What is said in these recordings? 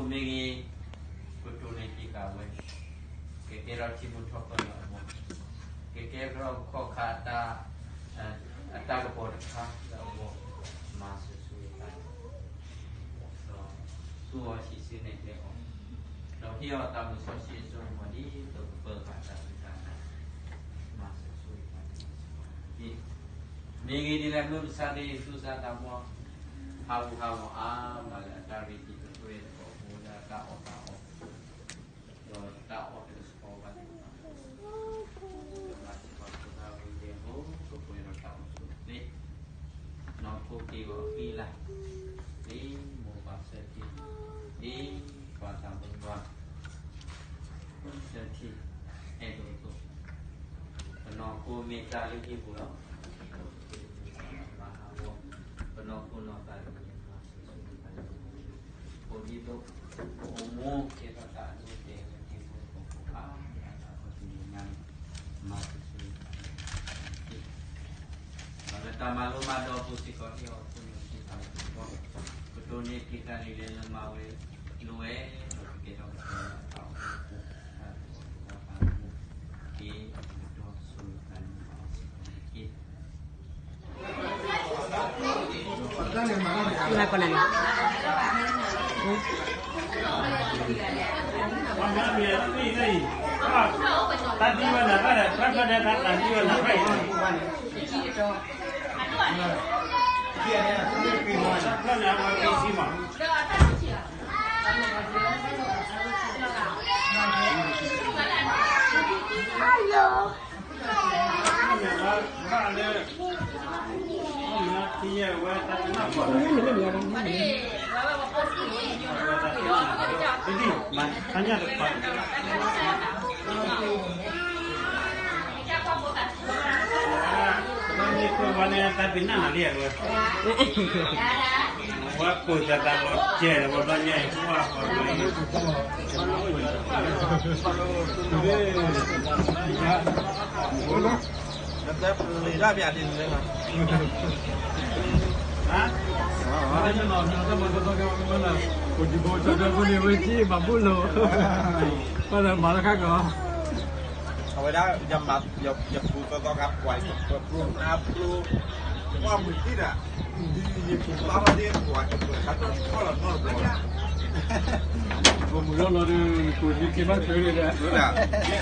မ့ၢ်ဂ့ၤ, ကတိၤန့ၢ်က့ၤက့ၤဝဲ, ကကဲထီၣ်ထံမူထီၣ်ပၢၢ်လၢအဂီၢ်, ကကဲထီၣ်ခီၣ်ခါ အတၢ်ကပီၤတခါလၢအဂီၢ်, မၤစၢၤဆိၣ်ဂ့ၤတၢ်, ဒီးသူအီၤဆံးစုနဲၣ်ကျဲအီၤ, ဒီးဟ့ၣ်အီၤသးမုၢ်စီဆှံအစိကမီၤ ဒ်သိးကပၢၤဃာ်တၢ်သ့ၣ်တဖၣ်, မၤစၢၤဆိၣ်ဂ့ၤတၢ်န့ၣ် မ့ၢ်ဂ့ၤဒ်လဲၣ် မ့ၢ်ပစးဒ်အံၤ သူၣ်စၢ်သးဘီၣ် ဟးဂူာ်ဟးဂီၤအါမးလၢ အတၢ်ရ့တံၤသဘျ့တကီၢ်ဖိလၢအတၢ်အီၣ်တၢ်အီ, ဒီးတၢ်အီၣ်တကဆှီဘၣ်န့ၣ်, မၤစၢၤပှၤဖိသၣ်ဝဲၤကျဲအဃိ ကပှဲၤဒီးတၢ်အိၣ်ဆူၣ်အိၣ်ချ့, နီၢ်ခိက့ၢ်ဂီၤအဃံအလၤ, ဒ်မိၢ်ပၢ်ဆၢထံ, ဒ်ပှၤသးပှၢ် ဆၢထံ, အဲၣ်ဒိးသိး, ပနီၢ်ခိမ့ၢ်တၢ်လုၢ်ဟံၣ်ပူၤလီၤ, ပနီၢ်ခိနီၢ်သးတမံၤ အိၣ်ဒ်သိး ပအိၣ်မူကဲထီၣ်တၢ်အဒိအတဲာ်လၢထံဖိကီၢ်ဖိအါ, တၢ်ခီၣ်ထံးမဲာ်ညါန့ၣ်, မၤစၢၤဆိၣ်ဂ့ၤတၢ်န့ၣ်, ဒီးလၢတၢ်မၤလိမၤဒိးအပူၤစ့ၢ်ကီး ဟ့ၣ်အီၤခိၣ်နူာ်စ့ၢ်ကီး, ကတိၤန့ၢ်က့ၤတၢ်လၢလဲၤလၢမၤဝဲလိၤဝဲ, ဒီးကကဲထီၣ်ကစၢ်ယွၤအတၢ်အိၣ်ဖှိၣ်, တၢ်သကိးတၢ်ဖးမူက့ၤ, ကတိၤဆိၣ်ဂ့ၤတၢ်န့ၣ်မၤအီၤစ့ၢ်ကီးတက့ၢ်. အဝဲဒၣ် ယပူၤသီသီကပှဲၤ ပပူၤအပျိ ပှၤမုၢ်ထံၣ်ဒၣ် ယပူၤသီသီဒ်ပှၤ ပှၤခါထီၣ်လီၤနီ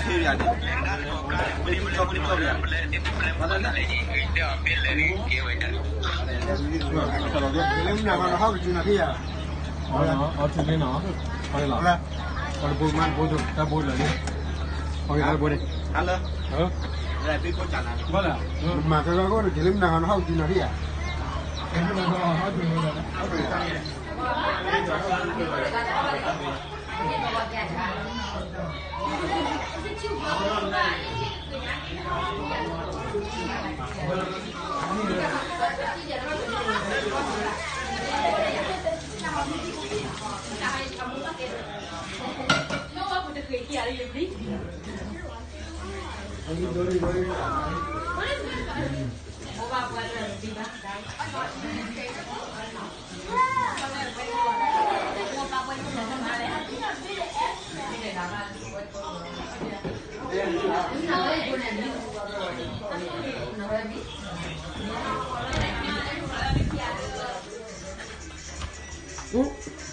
တဘျီ ပမုၢ်လီၤလီၤဒီး ပူၤသံက့ဘၣ်ချၢဒီး ကလၢမုၢ်နၤဂီၤနဟီၣ်ကစုနၤဖံးယၤ အီထံလ့နီၤ အီလီၤ ပှၤတဘိမၤတဘိတၢ်ဘိလၢာ်န့ၣ် ပှၤကတၢ်ဘိန့ၣ် ဘၣ်လၢ မၤတၢ်လီၤကီၢ်တက့ၤလၢမုၢ်နၤဂီၤနဟီၣ်ကစုနၤဖံးယၤ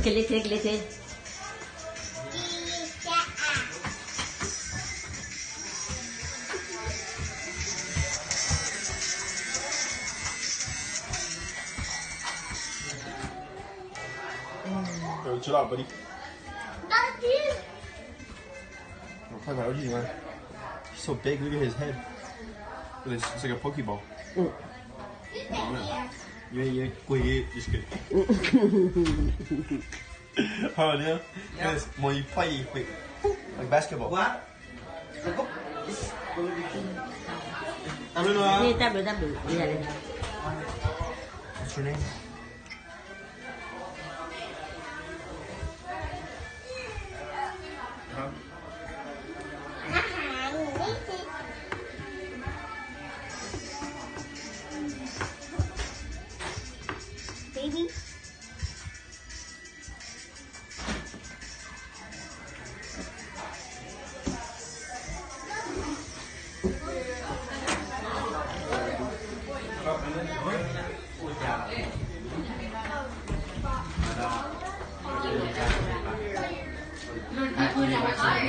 ကလ့ထဲ ကလ့ထဲ Chill out, buddy. Don't play my O G, man. He's so big, look at his head. It's, it's like a Pokeball. Mm. Yeah, yeah, yeah, just kidding. Oh, yeah? Yes, when you play, you quick. Like basketball. What? Hey, table, table. Yeah. What's your name? Baby. မ့ၢ်ညါဒီး အ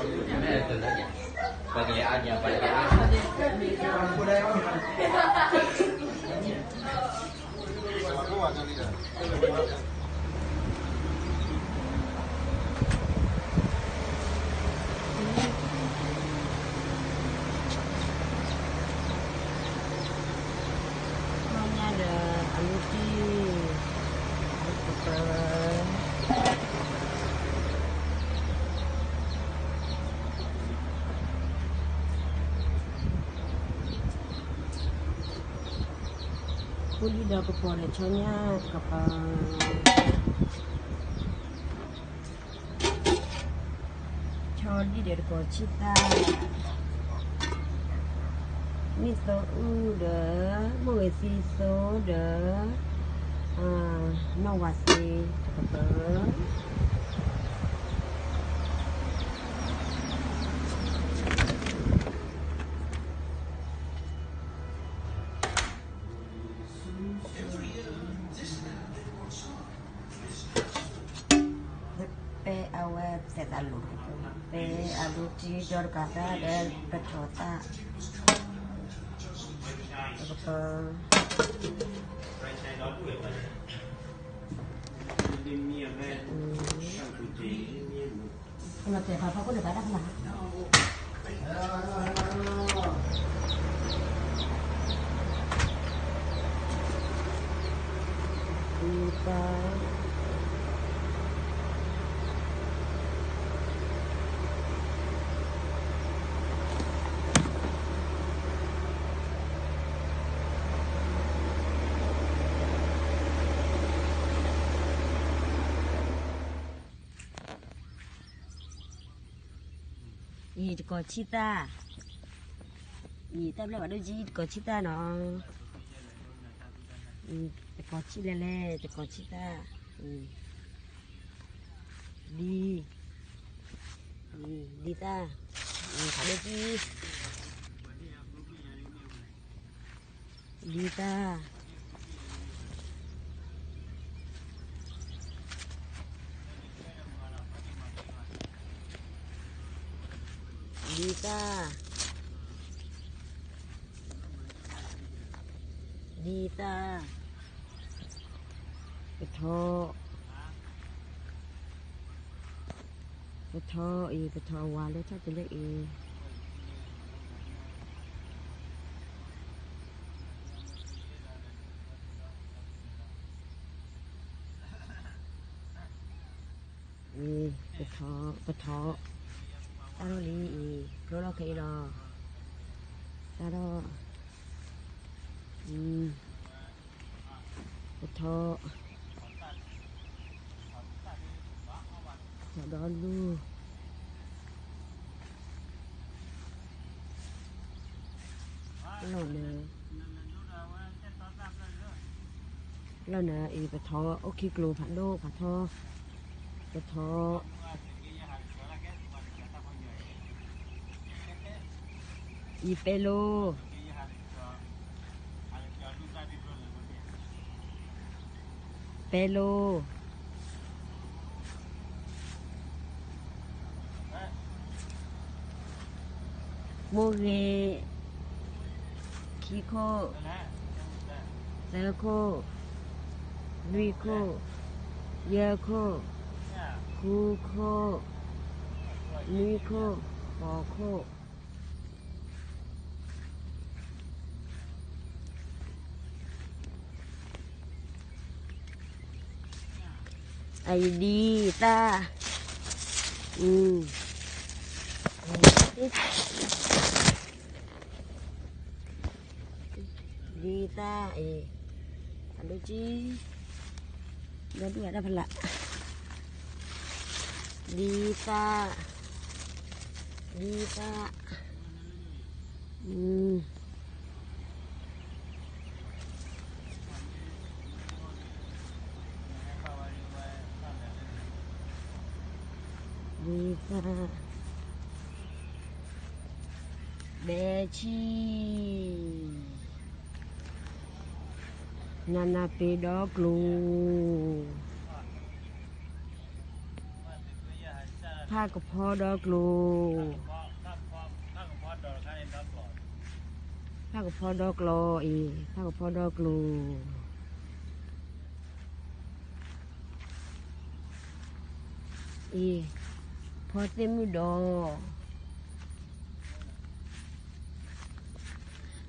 လူတံၢ် ပ ဖိလံၤဒီးကပီၤဒီးဆီညၣ်တကပၤ, ဆီဒံၣ်ဒီးတကီၤဆံၣ်သၣ်, မ့ၢ်သိအုၣ်ဒီး မိၢ်ဂ့ၤသံသိဒီး နီၢ်ဝၤသ့တကပၤ. ပဲအဝဲသဲးသးလိၤတကပၤ, ပဲအဒိတံၢ်ဒီတကၤသၣ်ဒီးကထီသၣ်တကပၤ. အံၤတကီၤဆံၣ်သၣ်, အံၤတၢ်ဘျဲၣ်ဘၣ်ဒိကံ တကီၤဆံၣ်သၣ်နီၤ, တကီၤဆံၣ်လဲၣ်လဲၣ် တကီၤဆံၣ်သၣ်, ဒ်, ဒ်သၣ်, ဖးဒိၣ်ကံ ဒ်သၣ်, ဒ်သၣ်, ဒ်သၣ်, ကထီ, ကထီအံၤ ကထီအဝၤလၢထီၣ်တုၤလၢအံၤ အံၤ, ကထီ, တၢ်ထီၣ်လံအံၤ ကျိလီၢ်ခဲအံၤလီၤ, တၢ်ထီၣ်, ကထီၣ်, ကထီၣ်ဒီလူ လီၢ်နၤ, လီၢ်နၤအံၤ ပထီၣ်အိၣ်ခံကျိၤ ဖးဒိၣ်ဖးထီ, ပထီၣ်, အံၤပဲလိ, ပဲလိ မိၢ်ဂ့ၤ, ခံခိၣ်, သၢခိၣ်, လွံၢ်ခိၣ်, ယဲၢ်ခိၣ်, ဃုခိၣ်, နွံခိၣ်, ဃိးခိၣ်. အံၤဒ်သၣ်, ဒ်သၣ်အံၤ, အဒိကံ, ဒီဒူၣ်အတၢ်ဖးလး, ဒ်သၣ်, ဒ်သၣ်, ဒ်သၣ်, ဘဲဆံၣ်, နးနးပ့ၤဒီကျိၤ, ဖးကဖီဒီကျိၤ, ဖးကဖီဒီကျိၤအံၤ, ဖးကဖီဒီကျိၤ. အံၤ, ဖီသ့ၣ်မုၣ်ဒီး,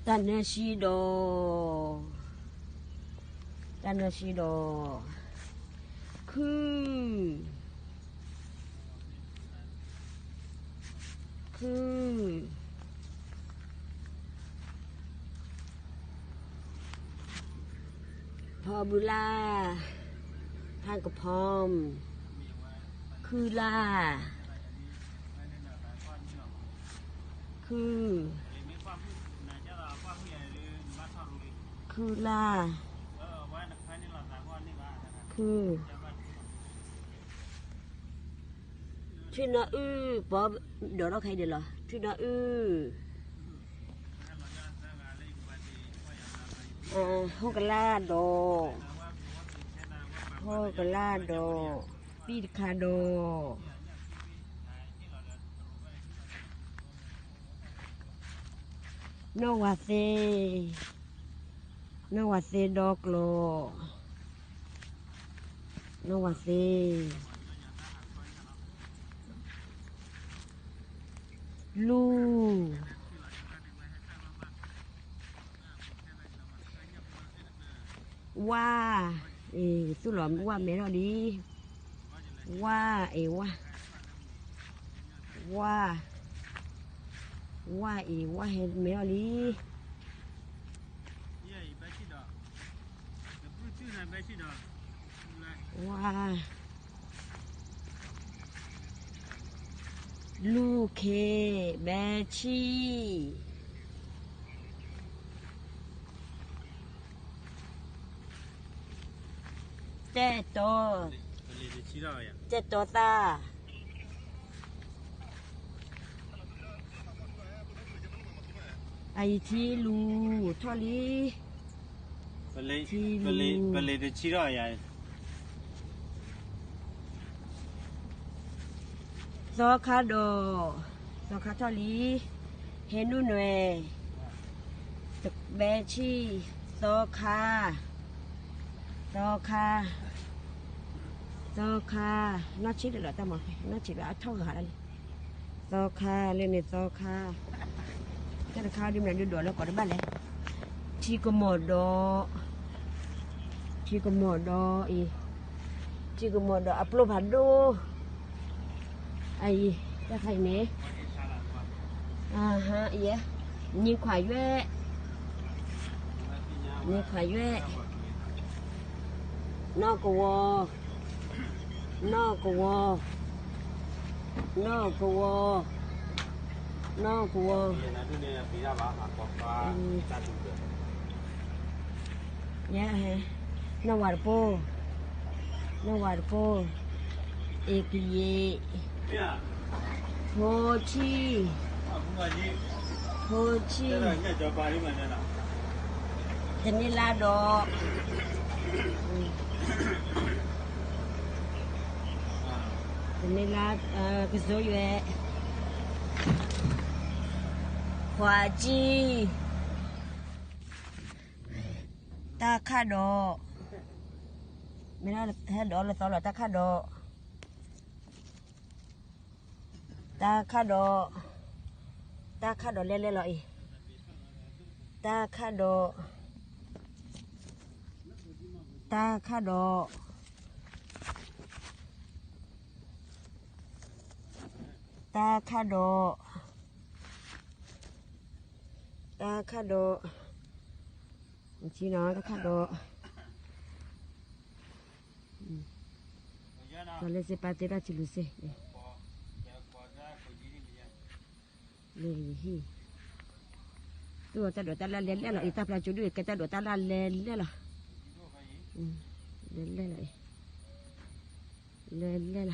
တၢ်နၢဆံဒီး, တၢ်နၢဆံဒီး, ခုၣ်, ခုၣ်, ဖီဘုလၢ်, ဖးကဖီ, ခုၣ်လၢ်, ခုၣ်, ခုၣ်လၢ်, ခုၣ်. ထွံၣ်နီၢ်အုၣ်, ပီဒီးထီၣ်ခဲအံၤဒံးလီၤ, ထွံၣ်နီၢ်အုၣ်, ဟီၣ်ကလၢ်ဒီး, ဟီၣ်ကလၢ်ဒီး, ပံၣ်တခါဒီး, နီၢ်ဝၤသ့, နီၢ်ဝၤသ့ဒီကျိၤ, နီၢ်ဝၤသ့, လူၢ်, ဝၣ်, အံၤ သူၣ်လီၤဝၣ်မဲထီၣ်လံ, ဝၣ်အံၤဝၣ်, ဝၣ်, ဝၣ်အံၤဝၣ်ဟဲမဲထီၣ်လံ. ဝၣ်, လူၢ်ခ့ဘဲဆံၣ်, တဲတီ, တဲတီသၣ်, အအံၤထံလူၤထီၣ်လံ, ထံလူၤ, သီခါဒီး, သီခါထီၣ်လံ, ဟဲနုၣ်နွဲၣ်, တဘဲဆံၣ်, သီခါ, သီခါ, သီခါ, နီၢ်ဆံၣ်လၢလီၤတၢ်မၤ, နီၢ်ဆံၣ်လၢအထီၣ်ဂၤဒၣ်လံ, သီခါလၢန့ၣ်သီခါ, တၢ်တခါဒ်မနုၤဒုးဒိးလၢကိးတဘၣ်လဲၣ်, ထံကမီၤဒီး, ထံကမီၤဒီးအံၤ, ထံကမီၤဒီးအပျိၢ်ဖးဒိၣ်, အအံၤ, တၢ်ခါအံၤန့ၣ်, ယဲ, နံခွးယွဲၢ်, နံခွးယွဲၢ်, နီၢ်ကဝီၤ, နီၢ်ကဝီၤ, နီၢ်ကဝီၤ, နီၢ်ကဝီၤ, ယဲ, နီၢ်ဝၤတပိၢ်, နီၢ်ဝၤတပိၢ်, အ့ကယ့, ဖိဆံၣ်, ဖိဆံၣ်, တန့ၢ်လါဒီး, တန့ၢ်လါ, ကစိယွဲ, ခွါကံၢ်, တၢ်ခၣ်ဒီး, မ့ၢ်ဟဲဒီးလၢသီလီၤ တၢ်ခၣ်ဒီး, တၢ်ခၣ်ဒီး, တၢ်ခၣ်ဒီးလဲၣ်လဲၣ်လီၤအံၤ, တၢ်ခၣ်ဒီး, တၢ်ခၣ်ဒီး, တၢ်ခၣ်ဒီး, တၢ်ခၣ်ဒီး, တၢ်ခၣ်ဒီး, တၢ်လဲစ့ပာ်တဲတၢ်ထံလူၤစ့, လၢယဟံၣ်, သူၣ်အီၤတၢ်ဒိးတၢ်လၢ်လဲၤလဲၣ်လီၤ, အံၤတၢ်ဖျါကၠိဒုးကဲတၢ်ဒိးတၢ်လၢ်လဲၤလဲၣ်လီၤ, လဲၤလဲၣ်လီၤအံၤ, လဲၤလဲၣ်လီၤ,